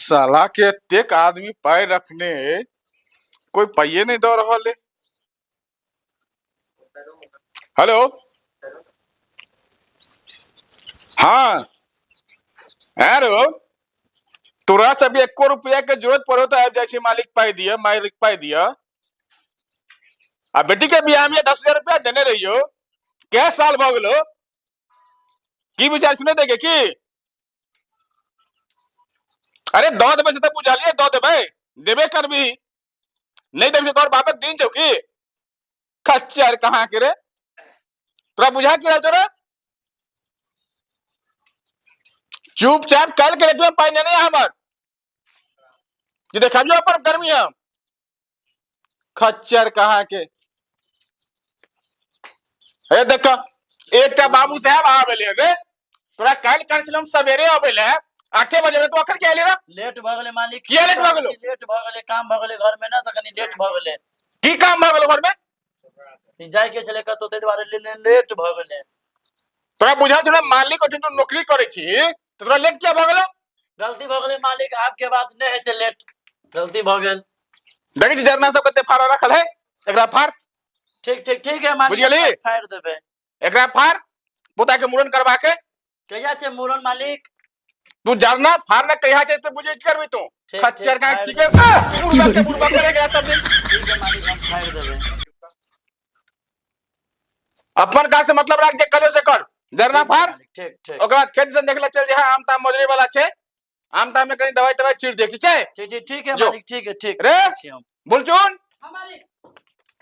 साला के एतेक आदमी पाइ रखने अइ, कोई पाइये नहि दऽ रहल अइ। हेलो, हाँ आरो तोरा सब एको रुपया के जरूरत पड़ो तो आबि जाइ छै, मालिक पाइ दिअ, मालिक पाइ दिअ। आ बेटी के बियाह में 10,000 रुपया देने रहियो, कै साल भऽ गेलो, की विचार सुने देगे की? अरे दऽ देबै से तऽ बुझलियै, दऽ देबै, देबे करबी, नहि देबै से तोहर बापक दिन छौ की? खच्चर कहाँ के रे, तोरा बुझा की रहल छौ रे? चुपचाप काल्हि के रेट में पाइ नेने आ हमर, जे देखाबियो अपन गर्मी हम। खच्चर कहाँ के। हे देख, एकटा बाबू साहब आबे ले रे, तोरा काल्हि कहने छलहुँ हम सवेरे अबै ले 8 बजे रे, तू अखन किया एली रे? लेट भऽ गेलै मालिक। किया लेट भऽ गेलौ? लेट भऽ गेलै, काम भऽ गेलै घर में ना, तऽ कनि लेट भऽ गेलै। की काम भऽ गेलौ घर में? जाय के छलै कतौ, ताहि दुआरे लेट भऽ गेलै। तोरा बुझल छौ ने मालिक ओहिठाम तू नौकरी करै छी, तऽ तोरा लेट किया भऽ गेलौ? गलती भऽ गेलै मालिक, आब के बाद नहि हेतै लेट, गलती भऽ गेल। देखै छी जरना सब कते फाड़ रखल है, एकरा फाड़। ठीक ठीक ठीक है मालिक। बुझि गेलही? फाड़ि देबै। एकरा फाड़, पोता के मुड़न करवा के। कहिया छै मुड़न मालिक? तू जरना फाड़ ना, कहिया छै तऽ बुझै की करबी तू? ठीक, खच्चर ठीक, का। फाड़ि ठीक है, बुढ़बा के बुढ़बा करे एकरा सब दिन। ठीक है मालिक, हम फाड़ि देबै। अपन काज से मतलब राख, जे करियो से कर, जरना ठीक है फाड़। मालिक, ठीक ठीक। ओकर बाद खेत से देखले चल जे आम ताम मजरे वाला छै, आम ताम में कनी दवाई तवाई छीट दे, ठीक छै? ठीक ठीक ठीक है जो। मालिक, ठीक है, ठीक रे। छी हम। बुलचुन। हाँ मालिक।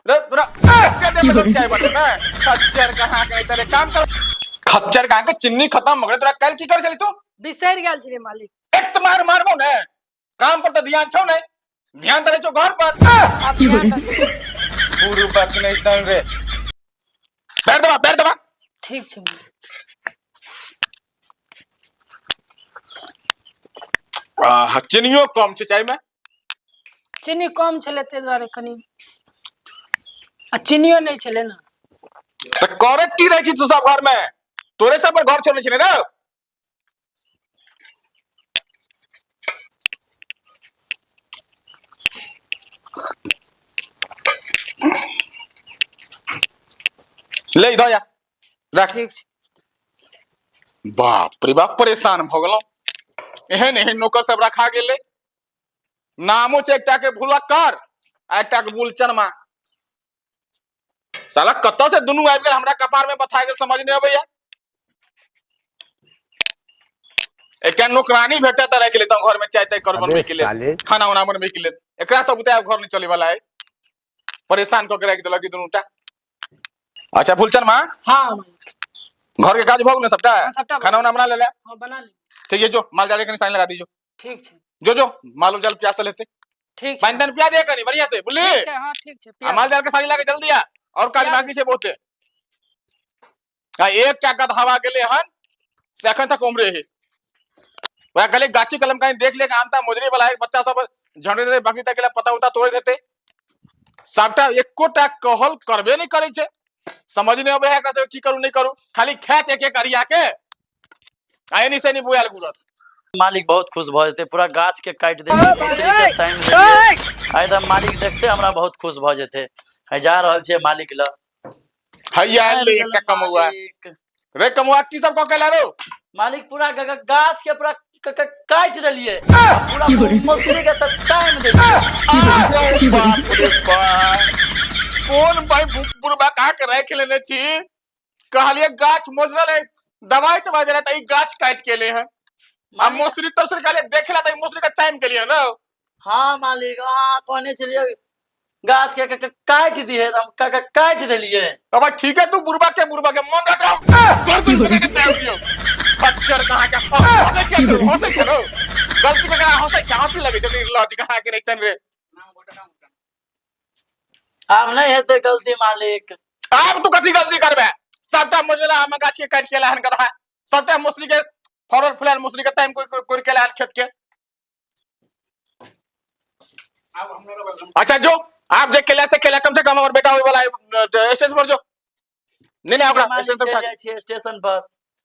रे तोरा एते देर में लोग चाय बनबै ने, खच्चर कहाँ के तेरे काम कर, खच्चर कहाँ के, चिन्नी खत्म हो गेलै। तोरा काल्हि की करै छली तू? बिसरि गेल छलियै मालिक। एक तऽ मार मारबो ने, काम पर तऽ ध्यान छौ ने, ध्यान तऽ रहै छौ घर पर। आब ध्यान रखबै। बुढ़बक नहि तन रे, पैर दबा, पैर दबा। ठीक छै मालिक। आह, चिन्नियो कम छै चाय में। चीनी कम छलै ताहि दुआरे कनि, आ चीनियो नहि छलै ने। तऽ करैत की रहै छी तू सब घर में? तोरे सब पर घर छोड़ने छी ने रे? ले इधर जा, रख। ठीक छै। बाप रे बाप, परेशान भऽ गेलहुँ, एहन एहन नौकर सब रखा गेलै। नामो छै एकटा के भुलक्कर आ एकटा के बुलचनमा। साला कतऽ से दुनू आबि गेल हमरा कपार में बथा गेल, समझ नहि अबैया। एकटा नौकरानी भेटत तऽ राखि लेतहुँ घर में, चाय ताय कर अबे बनबै के लेल, साले। खाना उना बनबै के लेल। एकरा सब बुते आब घर नहि चले वाला है, परेशान कऽ के राखि देलक ई दुनूटा। अच्छा फूलचन माँ। हाँ मालिक। घर के काज भऽ गेल ने सबटा? हाँ, सबटा भऽ खाना उना बना लेले? हाँ, बना ले। ठीक है, जो माल जाल के कनी सानी लगा दीजो। ठीक छै। जो जो माल जाल प्यासल हेतै। ठीक छै। पानि तानि पिया दे कनी बढ़िया से, बुझली? ठीक छै, हाँ ठीक छै। आ माल जाल के सानी लगा जल्दी आ, और काज पिया बाकी छै बहुते। आ एकटा गधवा गेलै हन से अखन तक उम्रे है। वएह कहलियै गाछी कलम कनी देख ले, आम ताम मोजरे वाला है, बच्चा सब झंडे देते, बकरी तक पत्ता उत्ता तोड़े देते सबटा, एकोटा कहल करबे नहि करै छै। समझ नहि अबै है एकरा सबके, की करू नहि करू, खाली खायत एक एक अरिया के आ एनी से एनी बुआल घुरत। मालिक बहुत खुश भऽ जेतै, पूरा गाछ के काटि देलियै, मौसरी के तामि देलियै। आइ तऽ मालिक देखते हमरा बहुत खुश भऽ जेतै। है जा रहल छियै मालिक लग। हैया आबि एलै गेल एकटा कमौआ। मालिक। रे कमौआ, की सब कऽ के एला रौ? मालिक, पूरा गाछ के पूरा काटि देलियै, पूरा मौसरी के तऽ तामि देलियै। अरे बाप रे बाप, कोन भाई बुढ़बा कहा के राखि लेने छी? कहलिए गाछ मोजरल है, दवाई तवाई देला तऽ ई गाछ काटि के एले हन। आ मालिक मौसरी तौसरी कहलिए देखे ला तऽ ई मौसरी के तामि गेलियै ने। हाँ मालिक, अहाँ कहने छलियै गाछ के काटि दिहे, तऽ हम काटि देलियै। बाबा ठीक है, तू बुढ़बा के मन रख रहा गर्दन पकड़ के तामि दियौ। खच्चर कहाँ के, हंसै किया छौ, हंसै छौ रौ? गलती के हंसै छै, हंसी लगै छै निर्लज कहाँ के। नहीं तन रे। आब नहि हेतै गलती मालिक। आब तू कथी गलती करबे? सबटा मोजला आम गाछ के काटि के एला हन गधा, सबटा मौसरी के फरल फुलायल मौसरी के टाइम कोरि के एला हन खेत के। अच्छा जो आप जे केला से केला, कम से कम हमर बेटा होय वाला है, स्टेशन पर जो। नहीं नहीं, ओकरा मालिक स्टेशन पर चलि जाइ छियै स्टेशन पर।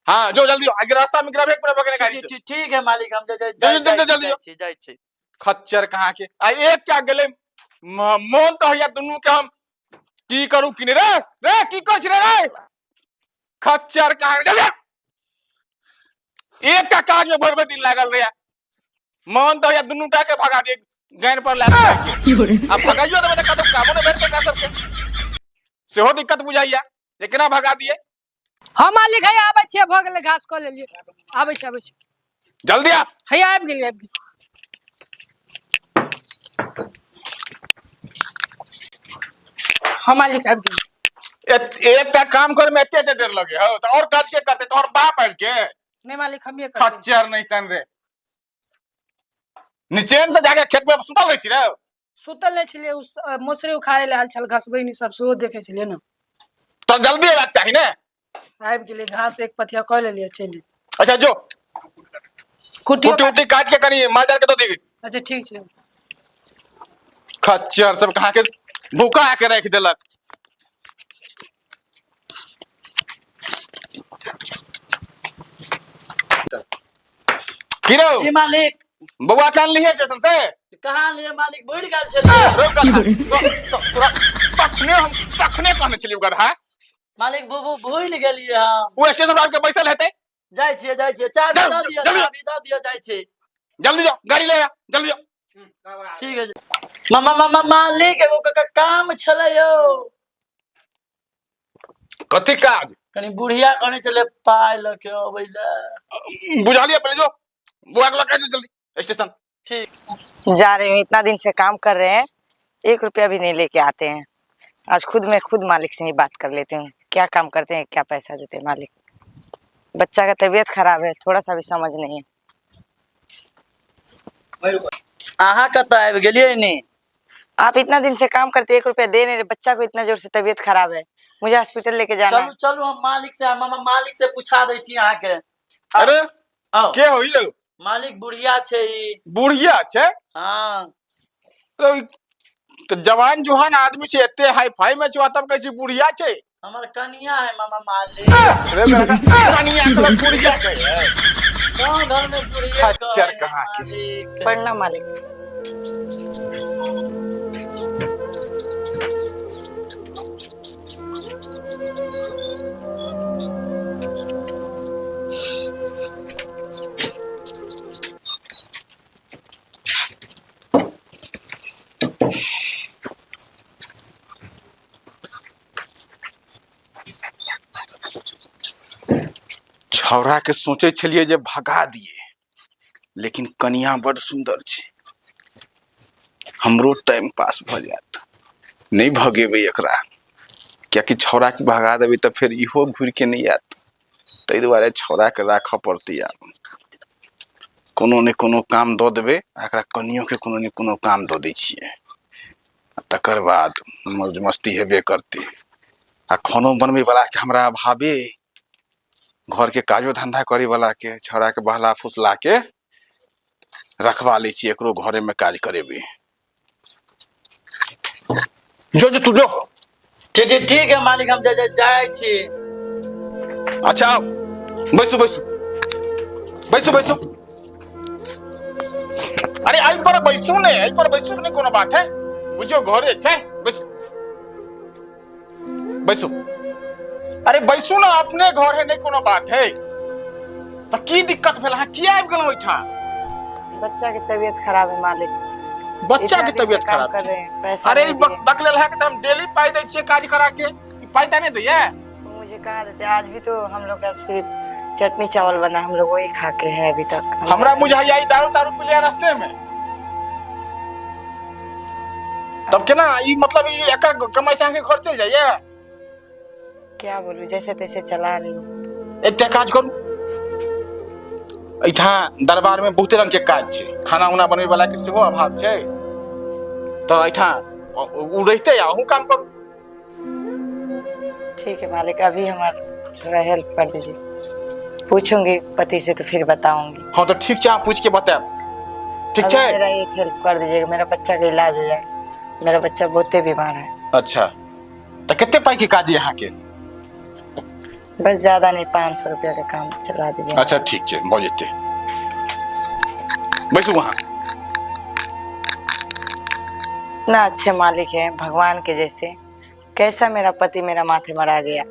हाँ जो जल्दी आगे रास्ता में गिराबे पूरा बगने गाड़ी ठीक से ठीक ठीक है मालिक, हम जाइ जल्दी, जल्दी, जल्दी जाइ छी, जाइ छी। खच्चर कहाँ के आ एकटा गेलै, मोन तऽ होइया दुनू के हम की करू की नहि। रे रे की करै छी रे रे खच्चर कहाँ के, जल्दी आ। एकटा काज में भरि भरि दिन लागल रहे, मोन तऽ होइया दुनू टा के भगा दिए गानि पर लए के। आ भगाइयो देबै तऽ कतौ कामो नहि भेटतै एकरा सबके, सेहो दिक्कत बुझाइया जे केना भगा दिए। हँ मालिक, हैया आबै छियै, भऽ गेलै, घास कऽ लेलियै, आबै छी, आबै छी। जल्दी आ। हैया आबि गेलियै, आबि गेलियै। हँ मालिक, आबि गेलियै। एकटा काम करे में एते एते देर लगे हो तऽ और काज के करते? तोहर बाप आबि के? नहि मालिक, हमिये करबै। खच्चर नहीं तन रे, निचेन से जाके खेत में सुतल रहै छी रे? सुतल नहि छलियै, ओ मौसरी उखाड़े लए आयल छल, घसबैनी सब सेहो देखै छलियै ने। तो जल्दी अयबाक चाही ने। आबि गेलियै, घास एक पथिया कऽ लेलियै, चलि एलियै। अच्छा जो। कुट्टियो। कुट्टी उट्टी काट के कनी माल जाल के दऽ दी। अच्छा, ठीक छै। खच्चर सब कहाँ के भूखा के राखि देलक। की रौ? जी मालिक। बौआ के अनलिहे स्टेशन से? कहाँ लिए मालिक, भूलि गेल छलियै। रौ गधा, तोरा तखने हम तखने कहने छलियौ गधा। मालिक, बुबू भूलि गेलियै हम। ओ स्टेशन पर आबि के बैसल हेतै। जाइ छियै, जाइ छियै, चाभी जाउ, दऽ दिअ। जल्दी। चाभी दऽ दिअ, जाइ छी। जल्दी जाओ, गाड़ी ले आ, जल्दी जाओ। ठीक है मामा, मामा, मालिक, एगो काम छलै यौ। कथी काज? कनी बुढ़िया कहने छलै पाइ लऽ के अबै लए। बुझलियै, पहिले जो बुआ के लऽ के आ जल्दी स्टेशन। ठीक। जा रही हूँ, इतना दिन से काम कर रहे हैं, एक रुपया भी नहीं लेके आते हैं। आज खुद मैं खुद मालिक से ही बात कर लेती हूँ, क्या काम करते हैं, क्या पैसा देते हैं मालिक। बच्चा का तबीयत खराब है, थोड़ा सा भी समझ नहीं है। अहाँ कतऽ आबि गेलियै नी? आप इतना दिन से काम करते, एक रुपया दे नहीं रहे, बच्चा को इतना जोर से तबीयत खराब है, मुझे हॉस्पिटल लेके जाना है। चलू चलू, हम मालिक से, मामा, मालिक से पूछा दै छी अहाँके। अरे। आउ। के हो ई रे? मालिक, बुढ़िया छै ई। बुढ़िया छै? हँ। रे, ई तऽ जवान जुहान आदमी छै, एते हाई फाई में छै, आ तब कहै छी बुढ़िया छै। हमर कनिया है मामा, मालिक। रे गधा, कनिया कहलक बुढ़िया कहै। गाँव घर में बुढ़िया खच्चर कहै कहाँ के। मालिक। प्रणाम मालिक। छौड़ा के सोचै छलियै जे भगा दिए, लेकिन कनिया बड सुन्दर छै, हमरो टाइम पास भऽ जायत। नहि भगेबै एकरा, कियाकि छौड़ाके भगा देबै तऽ फेर इहो घुरि के नहि आयत। ताहि दुआरे छौड़ाके राखऽ पड़तै। आब कोनो ने कोनो काम दऽ देबै आ एकरा कनियोके कोनो ने कोनो काम दऽ दै छियै, आ तकर बाद मौज मस्ती हेबे करतै। आ खानो बनबै वलाके हमरा अभावे, घरके काजो धंधा करे वलाके छौड़ाके बहला फुसला के रखवा लै छियै, एकरो घरेमे काज करेबै। जो जो, तू जो। ठीक ठीक ठीक है मालिक, हम जाइ जाइ छी। अच्छा आओ, बैसू बैसू बैसू बैसू। अरे एहि पर बैसू ने, एहि पर बैसू ने, कोनो बात है, बुझियौ घरे छै। बैसू बैसू, अरे बैसू ने, अपने घर है, नहीं कोनो बात है। तऽ की दिक्कत भेल, अहाँ किया आबि गेलहुँ एहिठाम? बच्चा के तबीयत खराब है मालिक। बच्चा इतना के दिन से तबीयत काम खराब कर छै? रहे हैं, पैसा अरे नहीं ई दिए। बकलेल है के तऽ हम डेली पाइ दै छियै काज करा के, ई पाइ तऽ नहि दैया? मुझे कहाँ देते, आज भी तो हम लोग का सिर्फ चटनी चावल बना, हम लोग वही खा के हैं अभी तक। हमरा बुझाइया ई दारू तारू पी लिया रास्ते में, तब केना ई मतलब ई एकर कमाई से अहाँके घर चलि जाइया? क्या बोलूं, जैसे तैसे चला रही हूँ। एकटा काज करू, एहिठाम दरबार में बहुते रंग के काज छै, खाना उना बनबै वाला के सेहो अभाव छै, तऽ एहिठाम उ रहिते आ अहूँ काम करू। ठीक है मालिक, अभी हमारा थोड़ा हेल्प कर दीजिए, पूछूंगी पति से तो फिर बताऊंगी। हँ तऽ ठीक छै, अहाँ पूछि के बतायब, ठीक अभी छै? मेरा एक हेल्प कर दीजिएगा, मेरा बच्चा का इलाज हो जाए, मेरा बच्चा बहुते बीमार है। अच्छा, तऽ कते पाइ के काज यऽ अहाँके? बस ज्यादा नहीं, 500 रुपया का काम चला दीजिए। अच्छा ठीक छै, भऽ जेतै, बैसू अहाँ। इतना अच्छे मालिक है, भगवान के जैसे। कैसा मेरा पति मेरा माथे मरा गया,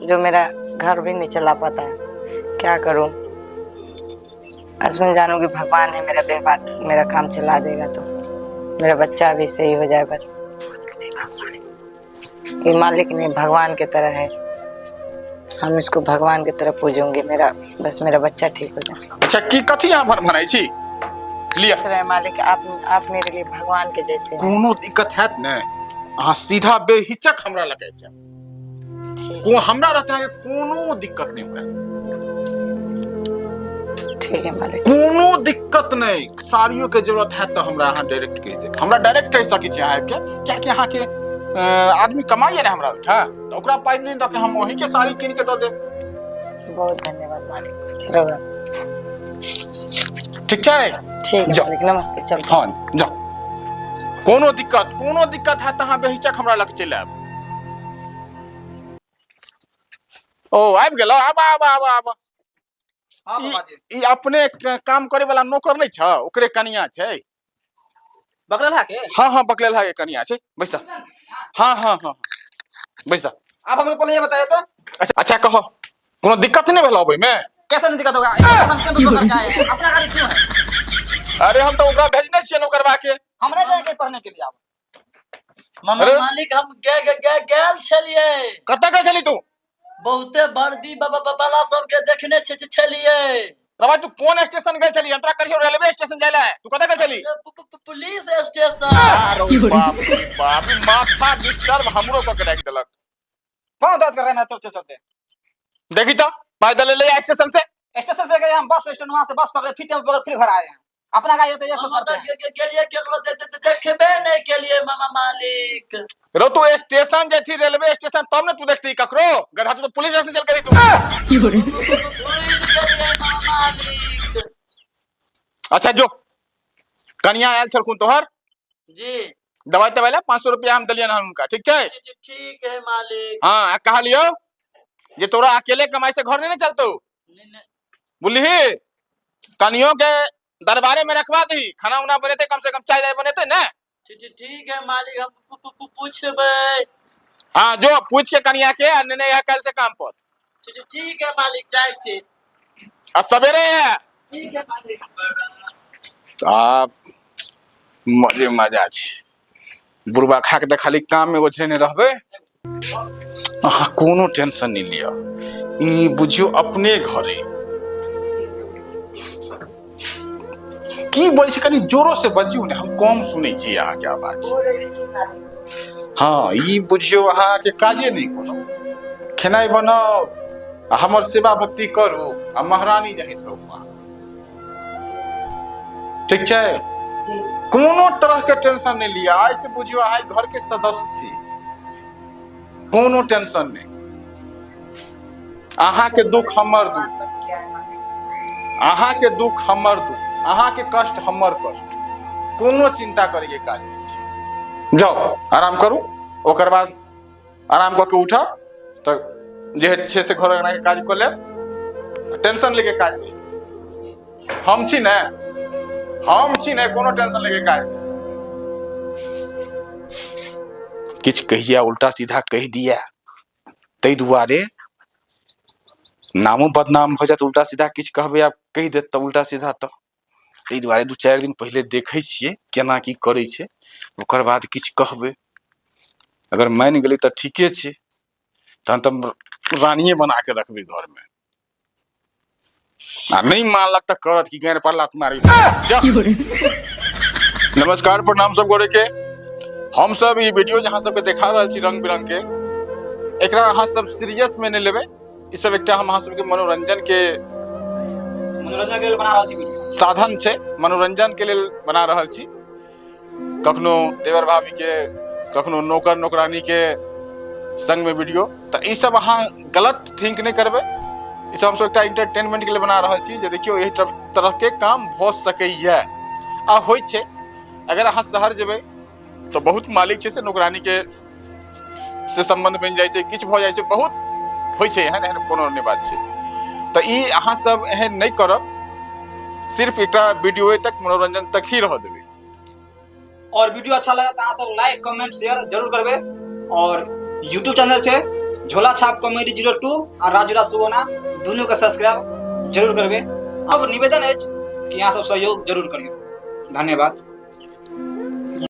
जो मेरा घर भी नहीं चला पाता है। क्या करूं? असमन जानूंगी भगवान है मेरा व्यवहार, मेरा काम चला देगा तो मेरा बच्चा भी सही हो जाए बस। ये मालिक नहीं, भगवान के तरह है, हम इसको भगवान की तरह पूजूंगी। मेरा बस मेरा बच्चा ठीक हो जाए। अच्छा की कथी अहाँ भनभनाइ छी? लिअ। रहे मालिक, आप मेरे लिए भगवान के जैसे हैं। कोनो दिक्कत हैत ने अहाँ सीधा बेहिचक हमरा लग आबि जायब। ठीक। को हमरा रहते अहाँके कोनो दिक्कत नहि हुए। ठीक है मालिक। कोनो दिक्कत नहि, साड़ियो के जरूरत हैत तऽ हमरा अहाँ डायरेक्ट कहि देब, हमरा डायरेक्ट कहि सकै छी अहाँ आबिके, कियाकि अहाँके आदमी कमाइए ने हमरा ओहिठाम, तऽ ओकरा पाइ नहि दऽ के हम ओहीके साड़ी कीन के दऽ देब। बहुत धन्यवाद मालिक। रहुआ। ठीक छै? ठीक है जाओ। मालिक, नमस्ते। चल। हँ जाउ, कोनो दिक्कत हैत तऽ अहाँ बेहिचक हमरा लग चलि आयब। ओ आबि गेलो, आब आब आब आब। हाँ ई बाबा जी। ई अपने काम करे वाला नौकर नहीं छ, ओकरे कनिया छै। बकलेल है के? हाँ हाँ, बकलेल है के कनिया छै। बैसा, हाँ हाँ हाँ, बैसा। आप हमें पहले ये बताइए तो। अच्छा अच्छा, कहो, कोनो दिक्कत नहीं भेल अबै में? कैसे नहीं दिक्कत होगा? स्टेशन हम क्यों पकड़ के आए हैं? अपना गाड़ी क्यों है? अरे हम तो ओकरा भेजने छियै नौकरवा के। हम नहीं जाएंगे पढ़ने के लिए अब। मामा अरे? मालिक, हम गे गे गे गेल छलियै। कतऽ गेल छली तू? बहुते वर्दी वाला सबके देखने छलियै। रवा, तू कोन स्टेशन गेल छली? हम तोरा कहियो रेलवे स्टेशन जाय ला, तू कतऽ गेल छली? Police station. अरे बाप रे बाप, ई माथा डिस्टर्ब हमरो कऽ के राखि देलक। पाँव दर्द कर रहे हैं चलते चलते। देखी तो, पैदल एलै स्टेशन से। स्टेशन से गए हम बस स्टैंड, वहां से बस पकड़े, फिर टेम्पो पकड़े, फिर घर आए हैं। अपना गाड़ी होते ये सब हम करते तऽ हैं। गेलियै, केकरो देखबे नहि केलियै मामा मालिक। रो तू स्टेशन जेथी रेलवे स्टेशन तब ने तू देखती ककरो, गधा, तू तो पुलिस स्टेशन चल करी तू। भूलि गेलियै मामा मालिक। अच्छा जो, कनिया आयल छलखुन तोहर? जी। दवाई तवाई ला 500 रुपया हम देलियन हन हुनका, ठीक छै? ठीक है मालिक। हाँ, आ कहलियौ जे तोरा अकेले कमाई से घर नहीं ने चलतो। नहीं। बुझलिही? कनियो के दरबारे में रखवा दही, खाना उना बनेते, कम से कम चाय वाय बनेते ने। ठीक ठीक ठीक है मालिक, हम पूछबै। हाँ जो, पूछ के कनिया के आ नेने आ कल से काम पर। ठीक ठीक है मालिक, जाइ छी। आ सवेरे है। ठीक है मालिक। आ मजे मजा छै, बुढ़बा खा के तऽ खाली काम में ओझरेने रहबै। अहाँ कोनो टेंशन नहीं लिअ, ई बुझियौ अपने घरे। की बोलै छी, कनी जोरो से बजियौ ने, हम कम सुनै छी अहाँके आवाज। हाँ, ई बुझियौ अहाँके काजे नहि कोनो, खेनाइ बनाउ आ हमर सेवा भक्ति करू आ महारानी जहित रहू अहाँ। ठीक छै? कोनो तरह के टेंशन नहीं लिया, आइ से बुझियौ अहाँ घर के सदस्य छी, कोनो टेंशन नहीं। अहाँके दुख हमर दुख, अहाँके दुख हमर दुख, अहाँके कष्ट हमर कष्ट, कोनो चिंता करैके काज नहि छै। जाउ, आराम करू, ओकर बाद आराम कऽ के उठब तऽ जे छै से घर अंगनाके काज कऽ लेब। टेंशन लेके काज नहि, हम छी ने, हम छी ने, कोनो टेंशन लेके काज नहि। किछु कहिया उल्टा सीधा कहि दिया, ताहि दुआरे नामो बदनाम भऽ जायत। उल्टा सीधा किछु कहबै आब, कहि देत तऽ उल्टा सीधा, तऽ ताहि दुआरे 2-4 दिन पहिले देखै छियै केना की करै छै, ओकर बाद किछु कहबै। अगर मानि गेलै तऽ ठीके छै, तहन तऽ रानिये बना के रखबै घरमे, आ नहि मानलक तऽ करत कि गारि पर लात मारी। जा। नमस्कार, प्रणाम सब गोरे के। हम सब ई वीडियो जहाँ सबके देखा रहल छी रंग बिरंग के, एकरा अहाँ सब सीरियस में नहि लेबै। ई सब एकटा हम अहाँ सबके मनोरंजन के मनोरंजन के लेल बना रहल छी वीडियो। साधन छै, मनोरंजन के लेल बना रहल छी। कखनो देवर भाभी के, कखनो नौकर नौकरानी के संग में वीडियो, तऽ ई सब अहाँ गलत थिंक नहि करबै। ई सब हमसब एकटा इंटरटेनमेंट के लिए बना रहल छी जे देखियौ एहि तरह के काम भऽ सकैया आ होइ छै। अगर अहाँ शहर जेबै तऽ बहुत मालिक छै से नौकरानी के से संबंध बनि जाइ छै, किछु भऽ जाइ छै, बहुत होइ छै, एहन एहन कोनो नहि बात छै। तऽ ई अहाँ सब एहन नहि करब, सिर्फ एकटा वीडियो तक मनोरंजन तक ही रह देबै। और वीडियो अच्छा लगा तो अहाँ सब लाइक कमेंट शेयर जरूर करबै। और यूट्यूब चैनल छै झोला छाप कॉमेडी 02 आ राजू राज सुगौना, दुनू के सब्सक्राइब जरूर करबै। अब निवेदन अछि कि अहाँ सब सहयोग जरूर करियौ। धन्यवाद।